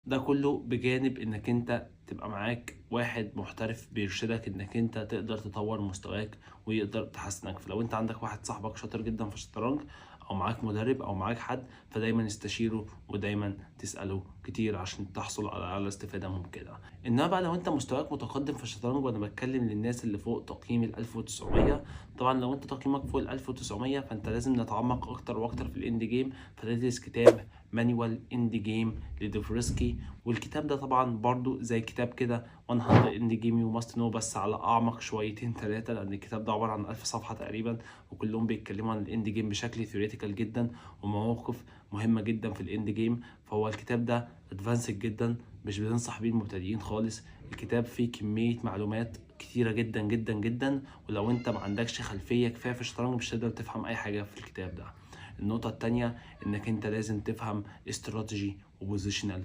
ده كله بجانب انك انت تبقى معاك واحد محترف بيرشدك انك انت تقدر تطور مستواك ويقدر تحسنك. فلو انت عندك واحد صاحبك شاطر جدا في الشطرنج، او معاك مدرب، او معاك حد، فدايما استشيره ودايما تسأله كتير عشان تحصل على اعلى استفادة ممكنة. انما بقى لو انت مستواك متقدم في الشطرنج، وانا بتكلم للناس اللي فوق تقييم ال 1900، طبعا لو انت تقييمك فوق ال 1900 فانت لازم نتعمق اكتر واكتر في ال end game، فتدرس كتاب manual end game لدوفرسكي. والكتاب ده طبعا برضو زي كتاب كده 100 end game you must know، بس على اعمق شويتين ثلاثة، لان الكتاب ده عبارة عن 1000 صفحة تقريبا، وكلهم بيتكلموا عن ال end game بشكل theoretical جدا ومواقف مهمة جدا في ال end game. فهو الكتاب ده advanced جدا، مش بننصح بيه المبتدئين خالص. الكتاب فيه كمية معلومات كتيرة جدا جدا جدا، ولو انت ما عندكش خلفية كفاية في الشطرنج مش هتقدر تفهم اي حاجة في الكتاب ده. النقطة التانية انك انت لازم تفهم استراتيجي و positional